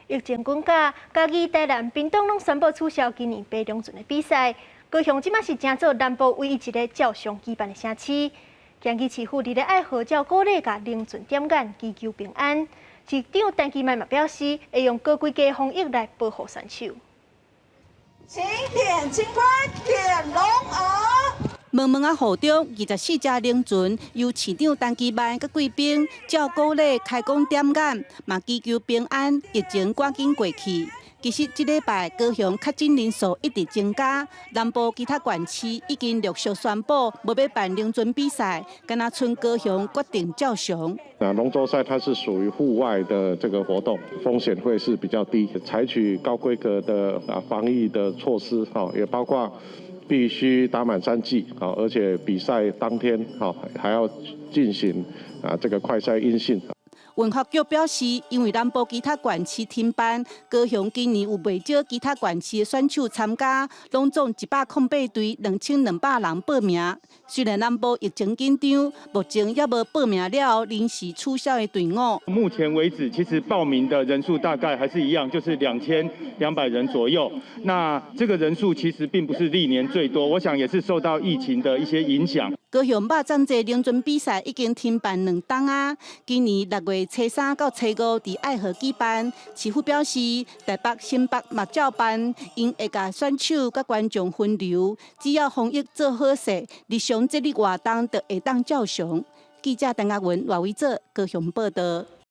疫情滾加，嘉義、台南、屏東攏宣布取消今年爬龍船的比賽。高雄這馬是成做南部唯一一个照常舉辦的城市。嘉義市府佇咧愛號召鼓勵共龍船點眼，祈求平安。市長陳其邁嘛表示，會用高規格防疫來保護選手。請點金官點龍兒。茫茫仔雨中，24隻龍船由市長陳其邁佮貴賓照古禮開講點眼，嘛祈求平安，疫情趕緊過去。其實這禮拜高雄確診人數一直增加，南部其他縣市已經陸續宣布無欲辦龍船比賽，敢若賰高雄決定照常。那龍舟賽它是屬於戶外的這個活動，風險會是比較低，採取高規格的防疫的措施，哈，也包括必須打滿三劑，而且比賽當天，還要進行這個快篩陰性。文化局表示，因為南部其他縣市停辦，高雄今年有袂少其他縣市的選手參加，攏總108隊2200人報名。雖然南部疫情緊張，目前猶無報名了後臨時取消的隊伍。目前為止，其實報名的人數大概還是一樣，就是2200人左右。那這個人數其實並不是歷年最多，我想也是受到疫情的一些影響。高雄肉粽節龍船比賽已經停辦2冬啊！今年6月初三到初五佇愛河舉辦，市府表示，台北、新北嘛照辦，𪜶會共選手佮觀眾分流，只要防疫做好勢，日常節日活動就會當照常。記者陳亞文、賴偉哲高雄報道。